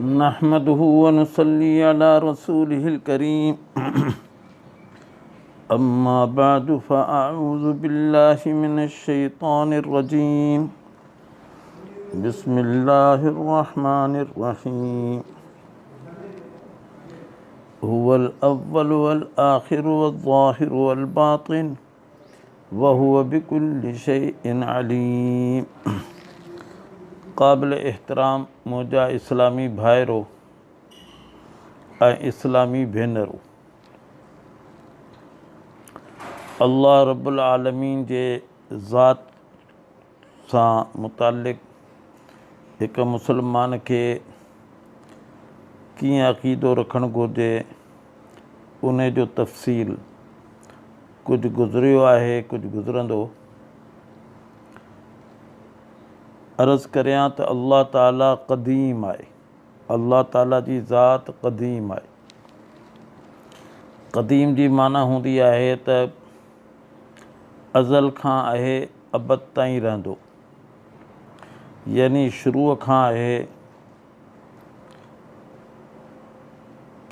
نحمده ونصلي على رسوله الڪريم اما بعد فاعوذ بالله من الشيطان الرجيم بسم الله الرحمن الرحيم هو الاول والآخر والظاهر والباطن وهو بڪل شيء عليم قابل احترام منهنجا اسلامي ڀائرو ۽ اسلامي ڀينرو الله رب العالمين جي ذات سان متعلق هڪ مسلمان کي ڪيئن عقيدو رکڻ گهرجي ان جو تفصيل ڪجهه گذريو آهي ڪجهه گذرندو. عرض ڪريان ته الله تعالي قديم آهي. الله تعالي جي ذات قديم آهي. قديم جي معنيٰ هوندي آهي ته ازل کان آهي ابد تائين رهندو. يعني شروع کان آهي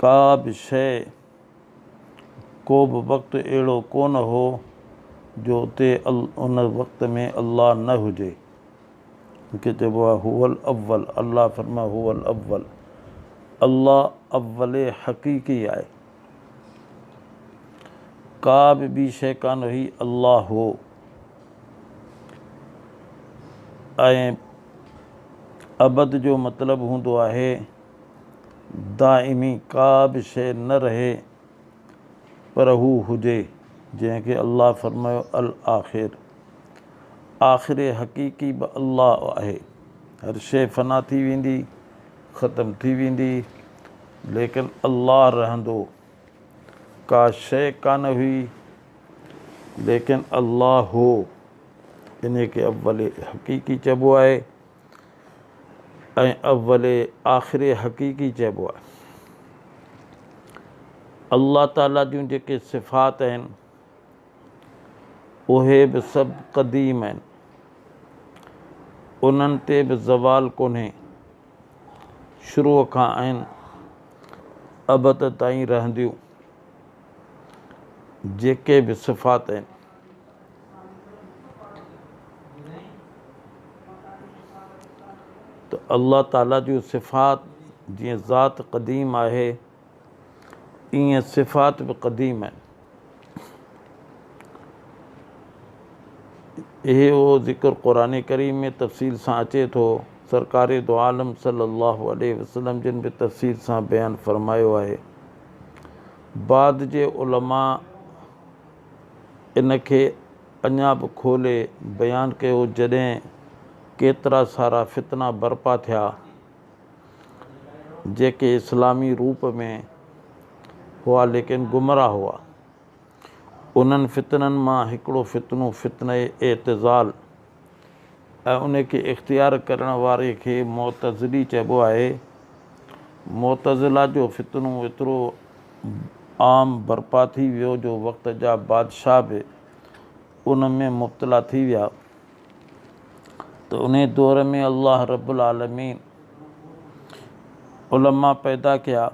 ڪا به شيء ڪو به وقت اهڙو ڪونه هو جو اتي ان وقت ۾ الله نه هجي. ان کي چئبو آهي هو الاول، الله فرمايو هو الاول، الله اول حقيقي آهي، ڪا به ٻي شيء ڪانه هئي، الله هو ۽ ابد جو مطلب هوندو آهي دائمي ڪا به شيء نه رهي پر هو هجي، جنهن کي الله فرمايو الآخر، آخر حقيقي به الله آهي، هر شيء فنا ٿي ويندي، ختم ٿي ويندي، ليڪن الله رهندو، ڪا شيء ڪانه هئي ليڪن الله هو، انهي کي اول حقيقي چئبو آهي. ۽ اول آخر حقيقي چئبو آهي. الله تعاليٰ جون جيڪي صفات آهن اهي به سڀ قديم آهن انهن تي به زوال ڪونهي شروع کان آهن ابد تائين رهنديون جيڪي به صفات آهن. ته الله تعاليٰ جون صفات جيئن ذات قديم آهي ايئن صفات به قديم آهن. اهو ذڪر قرآن ڪريم ۾ تفصيل سان اچي ٿو. سرڪار دو عالم صلي الله عليه وسلم جن به تفصيل سان بيان فرمايو آهي. بعد جي علماء ان کي اڃا به کولي بيان ڪيو جڏهن ڪيترا سارا فتنا برپا ٿيا جيڪي اسلامي روپ ۾ هئا ليڪن گمراهه هئا. انهن فتنن مان هڪڙو فتنو فتنه اعتزال ۽ ان کي اختيار ڪرڻ واري کي معتزلي چئبو آهي. معتزله جو فتنو ايترو عام برپا ٿي ويو جو وقت جا بادشاهه به ان ۾ مبتلا ٿي ويا ته انهي دور ۾ الله رب العالمين علماء پيدا ڪيا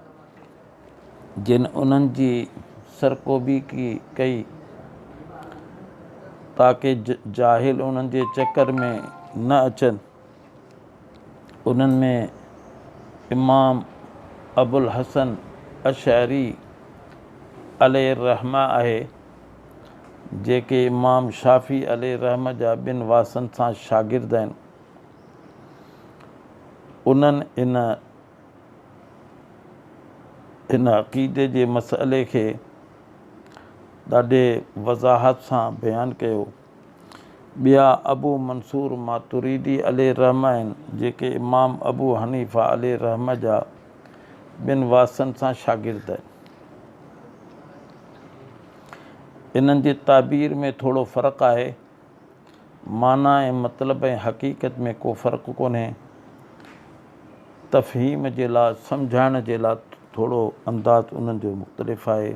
جن انهن جي سرڪوبي ڪئي تاڪه جاهل انهن جي چڪر ۾ نه اچن. انهن ۾ امام ابوالحسن اشعري عليه الرحمة آهي، جيڪي امام شافعي عليه الرحمة جا ٻن واسطن سان شاگرد آهن. انهن ان هن عقيدي جي مسئلي کي ڏاڍي وضاحت سان بيان ڪيو. ٻيا ابو منصور ماتريدي عليه الرحمة آهن، جيڪي امام ابو حنيفه عليه الرحمة جا ٻن واسطن سان شاگرد آهن. انهن جي تعبير ۾ ٿورو فرق آهي. معنيٰ ۽ مطلب ۽ حقيقت ۾ ڪو فرق ڪونهي. تفهيم جي لاء، سمجهائڻ جي لاء ٿورو انداز انهن جو مختلف آهي.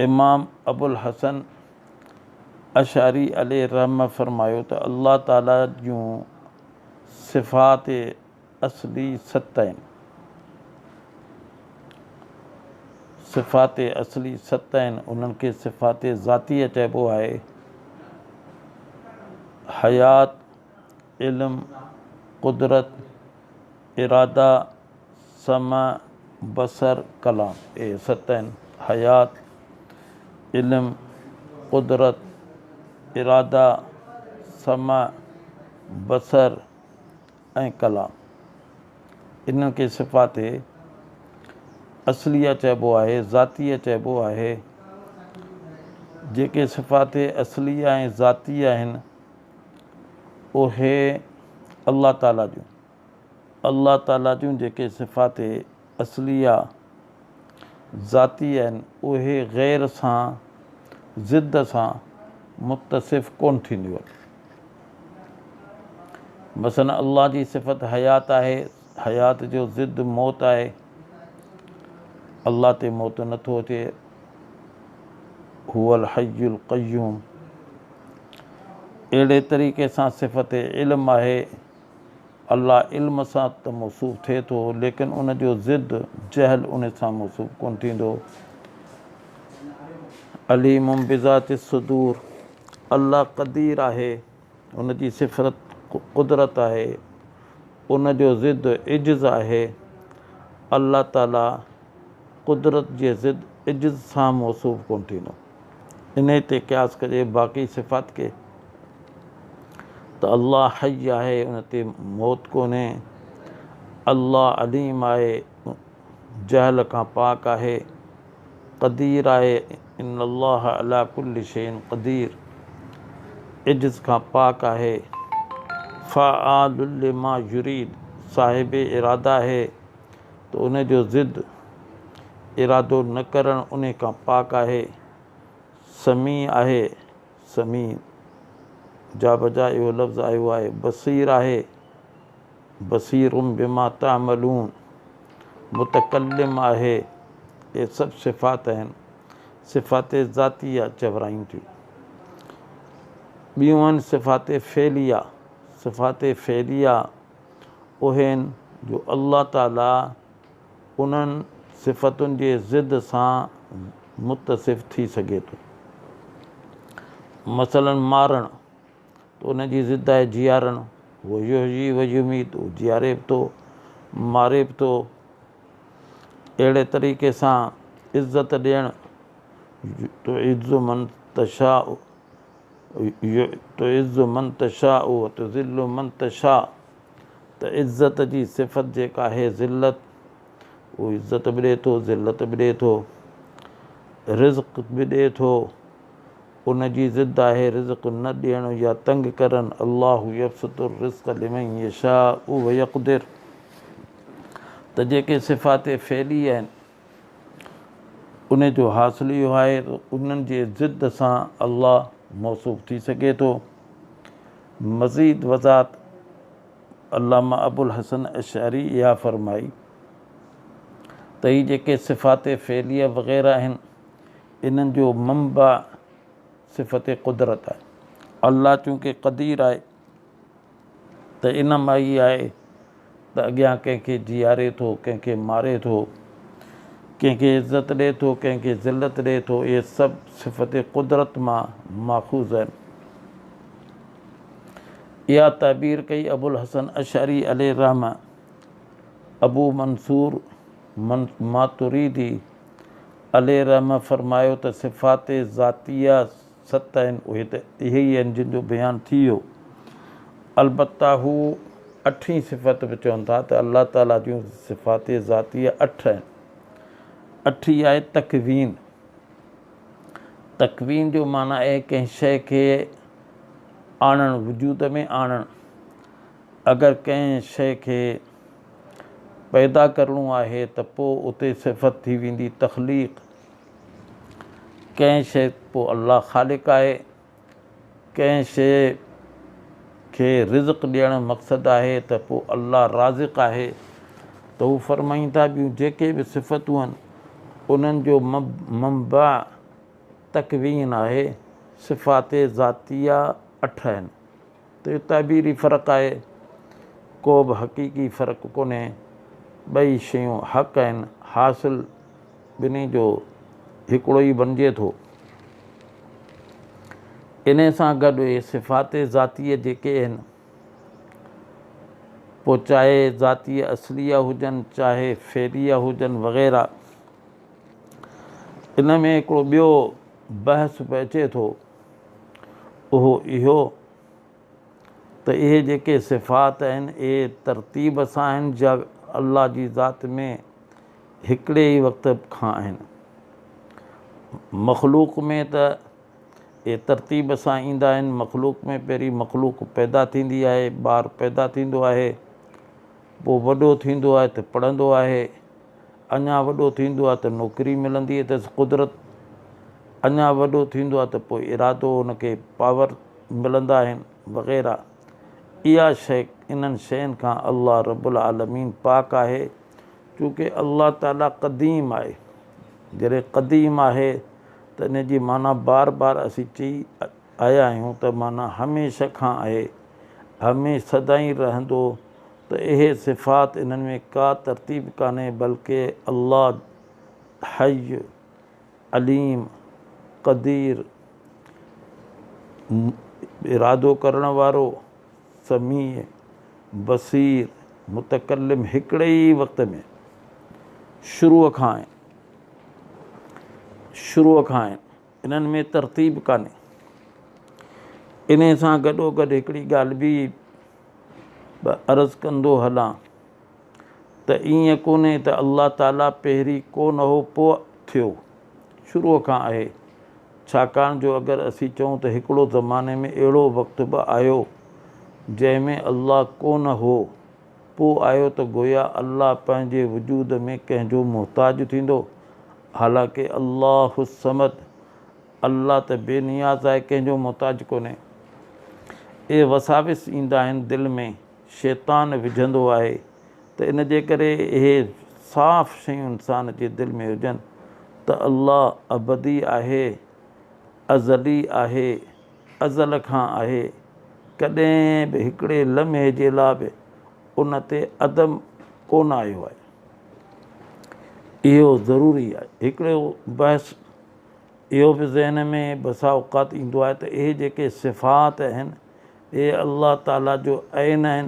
امام ابوالحسن اشعري عليه الرحمة فرمايو ته الله تعاليٰ جون صفات اصلي ست آهن. صفات اصلي ست آهن، انهن کي صفات ذاتيه چئبو آهي. حيات، علم، قدرت، اراده، سمع، بصر، ڪلام. اهي ست آهن، حيات، علم، قدرت، اراده، سمع، بصر ۽ ڪلام. انهن کي صفات اصليه چئبو آهي، ذاتيه چئبو آهي. جيڪي صفات اصليه ۽ ذاتيه آهن، اهي الله تعاليٰ جون الله تعاليٰ جون جيڪي صفات اصليه ذاتي آهن، اهي غير سان ضد سان متصف ڪونه ٿينديون آهن. مثلاً الله جي صفت حيات آهي، حيات جو ضد موت آهي، الله تي موت نٿو اچي، هو الحي القيوم. اهڙي طريقي سان صفت علم آهي، الله علم سان ته موصوف ٿئي ٿو، ليڪن ان جو ضد جهل ان سان موصوف ڪونه ٿيندو. عليم بذات الصدور، الله قدير آهي، ان جي صفت قدرت آهي، ان جو ضد عجز آهي، الله تعاليٰ قدرت جي ضد عجز سان موصوف ڪونه ٿيندو. انهيء تي قياس ڪجي باقي صفات کي ته الله حي آهي ان تي موت ڪونهي، الله عليم آهي جهل کان پاڪ آهي، قدير آهي ان الله علي ڪل شيء قدير عجز کان پاڪ آهي، فعال لما يريد صاحب اراده آهي ته ان جو ضد ارادو نه ڪرڻ ان کان پاڪ آهي، سميع آهي، سميع جا بجا اهو لفظ آيو آهي، بصير آهي، بصير بما تعملون، متڪلم آهي، اهي سڀ صفات آهن، صفات ذاتيه چورايون ٿيون. ٻيون آهن صفات فعليه، صفات فعليه اهي آهن جو الله تعالي انهن صفتن جي ضد سان متصف ٿي سگهي ٿو. مثلاً مارڻ ته ان جي ضد آهي جيارڻ، هو يحيي و يميت، هو جياري به ٿو ماري به ٿو. اهڙي طريقي سان عزت ڏيڻ، تعز من تشاء تعز من تشاء و تذل من تشاء، ته عزت جي صفت جيڪا آهي ذلت، هو عزت به ڏئي ٿو ذلت به ڏئي ٿو، رزق به ڏئي ٿو، ان جي ضد آهي رزق نه ڏيڻ يا تنگ ڪرڻ، الله يبسط الرزق لمن يشاء ويقدر، ته جيڪي صفات فعلي آهن ان جو حاصل اهو آهي ته انهن جي ضد سان الله موصوف ٿي سگهي ٿو. مزيد وضاحت علامه ابوالحسن اشعري اها فرمائي ته هي جيڪي صفات فعليه وغيره آهن انهن جو منبع صفت قدرت آهي. الله چونڪه قدير آهي ته ان مان ئي آهي ته اڳيان ڪنهن کي جياري ٿو، ڪنهن کي ماري ٿو، ڪنهن کي عزت ڏئي ٿو، ڪنهن کي ذلت ڏئي ٿو، اهي سڀ صفت قدرت مان ماخوذ آهن. اها تعبير ڪئي ابوالحسن اشعري عليه الرحمة، ابو منصور ماتريدي عليه الرحمة فرمايو ته صفات ذاتيه ست آهن، اهي ته اهي ئي آهن جن جو بيان ٿي ويو. البته هو اٺين صفت به چون ٿا ته الله تعاليٰ جون صفات ذاتيه اٺ آهن. اٺين آهي تڪوين. تڪوين جو معنيٰ آهي ڪنهن شيء کي آڻڻ، وجود ۾ آڻڻ. اگر ڪنهن شيء کي پيدا ڪرڻو آهي ته پوء اتي صفت ٿي ويندي تخليق. ڪنهن شيء پوء الله خالق آهي، ڪنهن شيء کي رزق ڏيڻ مقصد آهي ته پوء الله رازق آهي ته هو فرمائين ٿا ٻيون جيڪي به صفتون آهن انهن جو منبع تڪوين آهي، صفات ذاتيه اٺ آهن ته اهو تعبيري فرق آهي ڪو به حقيقي فرق ڪونهي، ٻئي شيون حق آهن، حاصل. ٻنهي جو هڪڙو ئي بنجي ٿو. انهي سان گڏ اهي صفات ذاتيه جيڪي آهن، پوء چاهي ذاتيه اصليه هجن، چاهي فعليه هجن وغيره. ان ۾ هڪڙو ٻيو بحث به اچي ٿو، اهو اهو ته اهي جيڪي صفات آهن، اهي ترتيب سان آهن يا الله جي ذات ۾ هڪڙي ئي وقت کان آهن. مخلوق ۾ ته اهي ترتيب سان ايندا آهن، مخلوق ۾ پهرين مخلوق پيدا ٿيندي آهي، ٻار پيدا ٿيندو آهي، پوء وڏو ٿيندو آهي ته پڙهندو آهي، اڃا وڏو ٿيندو آهي ته نوڪري ملندي اٿس، قدرت اڃا وڏو ٿيندو آهي ته پوء ارادو ان کي پاور ملندا آهن وغيره. اها شيء انهن شين کان الله رب العالمين پاڪ آهي، چونڪه الله تعاليٰ قديم آهي. جڏهن قديم آهي ته ان جي معنيٰ بار بار اسين چئي آيا آهيون ته معنيٰ هميشه کان آهي، هميشه سدائين رهندو ته اهي صفات انهن ۾ ڪا ترتيب ڪانهي بلڪه الله حي، عليم، قدير، ارادو ڪرڻ وارو، سميع، بصير، متڪلم هڪڙي ئي وقت ۾ شروع کان آهن، شروع کان آهن، انهن ۾ ترتيب ڪانهي. انهي سان گڏوگڏ هڪڙي ڳالهه به عرض ڪندو هلان ته ائين ڪونهي ته الله تعاليٰ پهرين ڪو نه هو پوء ٿيو، شروع کان آهي. ڇاڪاڻ جو اگر اسين چئون ته هڪڙو زماني ۾ اهڙو وقت به آيو جنهن ۾ الله ڪو نه هو پوء آيو ته گويا الله پنهنجي وجود ۾ ڪنهن جو محتاج ٿيندو حالانڪه الله الصمد الله ته بي نياز آهي ڪنهن جو محتاج ڪونهي. اهي وساوس ايندا آهن دل ۾ شيطان وجهندو آهي ته ان جي ڪري اهي صاف شيون انسان جي دل ۾ هجن ته الله ابدي آهي، ازلي آهي، ازل کان آهي، ڪڏهن به هڪڙي لمحي جي لاء به ان تي عدم ڪونه آيو آهي. اهو ضروري آهي. هڪڙو بحث اهو به ذهن ۾ بسا اوقات ايندو آهي ته اهي جيڪي صفات آهن اهي الله تعاليٰ جو عين آهن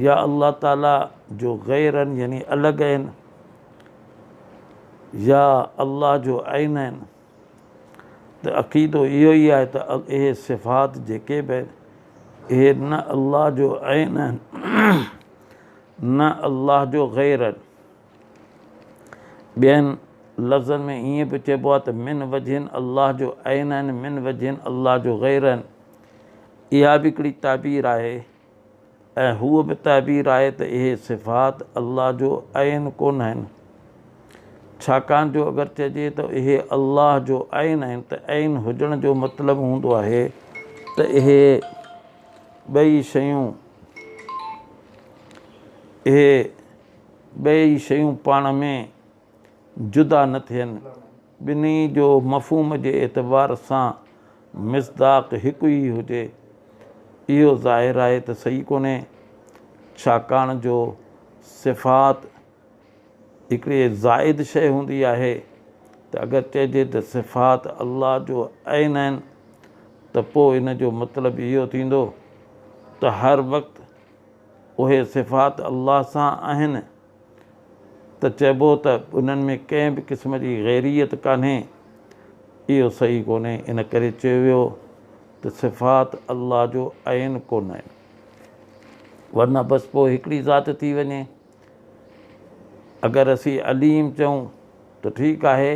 يا الله تعاليٰ جو غير آهن يعني الڳ آهن يا الله جو عين آهن ته عقيدو اهو ئي آهي ته اهي صفات جيڪي به آهن اهي نه الله جو عين آهن نه الله جو غير آهن. ٻين لفظن ۾ ائين به چئبو آهي ته من وجهن الله جو عين آهن من وجهن الله جو غير آهن. اها به هڪڙي تعبير آهي ۽ هوء به تعبير آهي ته اهي صفات الله جو عين ڪونه آهن. ڇاڪاڻ جو اگر چئجي ته اهي الله جو عين آهن ته عين هجڻ جو مطلب هوندو آهي ته اهي ٻئي شيون اهي ٻئي شيون پاڻ ۾ جدا نه ٿين، ٻنهي جو مفهوم جي اعتبار سان مصداق هڪ ئي هجي، اهو ظاهر آهي ته صحيح ڪونهي، ڇاڪاڻ جو صفات هڪڙي زائد شيء هوندي آهي ته اگر چئجي ته صفات الله جو عين آهن ته پوء ان جو مطلب اهو ٿيندو ته هر وقت اهي صفات الله سان آهن ته چئبو ته انهن ۾ ڪنهن به قسم جي غيريت ڪانهي، اهو صحيح ڪونهي، ان ڪري چيو ويو ته صفات الله جو عين ڪونه آهن، ورنه بس پوء هڪڙي ذات ٿي وڃي. اگر اسين عليم چئون ته ٺيڪ آهي،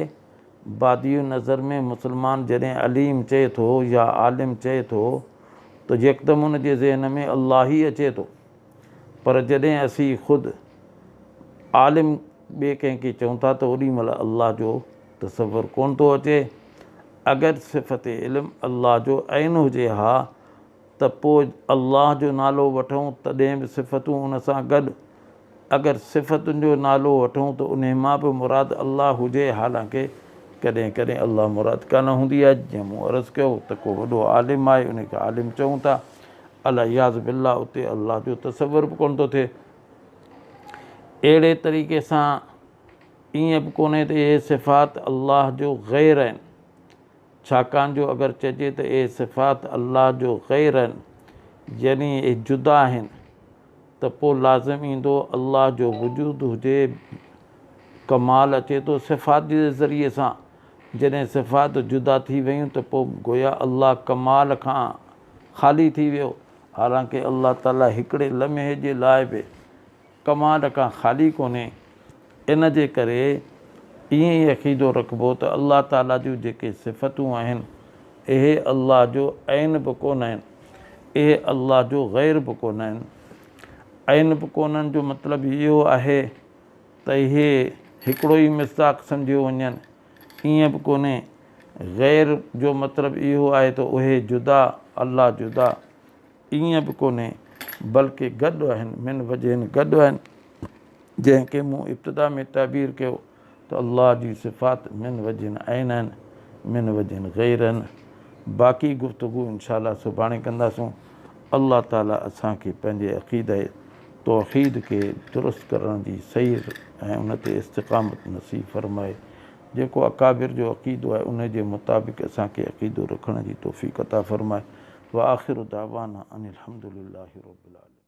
بادي النظر ۾ مسلمان جڏهن عليم چئي ٿو يا عالم چئي ٿو ته يڪدم ان جي ذهن ۾ الله ئي اچي ٿو پر جڏهن اسين خود عالم ٻئي ڪنهن کي چئون ٿا ته اوڏي مهل الله جو تصور ڪونه ٿو اچي. اگر صفت علم الله جو عين هجي ها ته پوء الله جو نالو وٺون تڏهن به صفتون ان سان گڏ، اگر صفتن جو نالو وٺون ته انهي مان به مراد الله هجي، حالانڪه ڪڏهن ڪڏهن الله مراد ڪانه هوندي آهي، جيئن مون عرض ڪيو ته ڪو وڏو عالم آهي انهي کي عالم چئون ٿا، العياذ بالله اتي الله جو تصور به ڪونه ٿو ٿئي. اهڙي طريقي سان ائين به ڪونهي ته اهي صفات الله جو غير آهن، ڇاڪاڻ جو اگر چئجي ته اهي صفات الله جو غير آهن يعني اهي جدا آهن ته پوء لازم ايندو الله جو وجود هجي، ڪمال اچي ٿو صفات جي ذريعي سان، جڏهن صفات جدا ٿي ويون ته پوء گويا الله ڪمال کان خالي ٿي ويو، حالانڪه الله تعاليٰ هڪڙي لمحي جي لاء به ڪمال کان خالي ڪونهي، ان جي ڪري ائين ئي عقيدو رکبو ته الله تعاليٰ جون جيڪي صفتون آهن، اهي الله جو عين به ڪونه آهن، اهي الله جو غير به ڪونه آهن. عين به ڪونهن جو مطلب اهو آهي ته اهي هڪڙو ئي مصداق سمجهيو وڃن، ائين به ڪونهي. غير جو مطلب اهو آهي ته اهي جدا، الله جدا. ائين به ڪونهي، بلڪه گڏ آهن، من وجهين گڏ آهن، جنهن کي مون ابتدا ۾ تعبير ڪيو ته الله جي صفات من وجهين عين آهن، من وجهين غير آهن. باقي گفتگو انشاء الله سڀاڻي ڪنداسون. الله تعالي اسان کي پنهنجي عقيده توحيد کي درست ڪرڻ جي صحيح ۽ ان تي استقامت نصيب فرمائي. جيڪو اڪابر جو عقيدو آهي ان جي مطابق اسان کي عقيدو رکڻ جي توفيق عطا فرمائي. واخر دعوانا ان الحمد لله رب العالمين.